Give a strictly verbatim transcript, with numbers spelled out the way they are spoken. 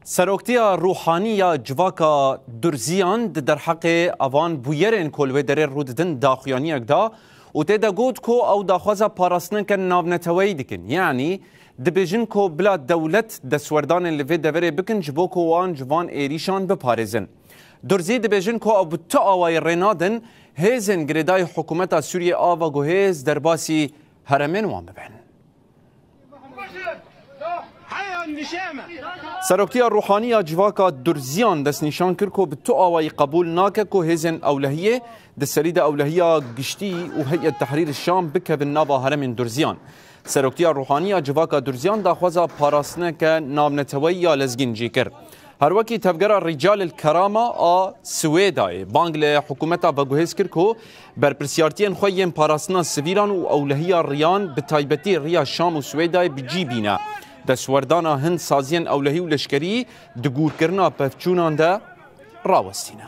Seroktiya Ruhanî ya Civaka Durziyan di derheqê evan bûyerên ku li wê derê rû didin daxuyaniyek da û tê de got ku ew daxwaza parastineke navneteweyî dikin. Yanî dibêjin ku bila dewlet destwerdanên li vê deverê bikin ji bo ku wan ji van êrîşan biparêzin. Durzî dibêjin ku ew bi tu awayî rê nadin hêzên girêdayî hikûmeta Sûriyê a veguhêz derbasî herêmên wan bibin. Seroktiya Ruhanî ya Civaka Durziyan destnîşan kir ku bi tu awayî qebûl nake ku hêzên ewlehiyê di serî de ewlehiya giştî û Heyet Tehrîr Şam bikevin nava herêmên Durziyan. Seroktiya Ruhanî ya Civaka Durziyan daxwaza parastineke navneteweyî ya lezgîn jî kir. Her wekî tevgera Rîcal el Kerama a Swêdayê bang li hikûmeta veguhêz kir ku berpirsiyartiyên xwe yên parastina sivîlan û ewlehiya riyan, bi taybetî riya Şam û Swêdayê, bi cî bîne. Destwerdana hin saziyên ewlehî û leşkerî di gûrkirina pevçûnan de rawestîne.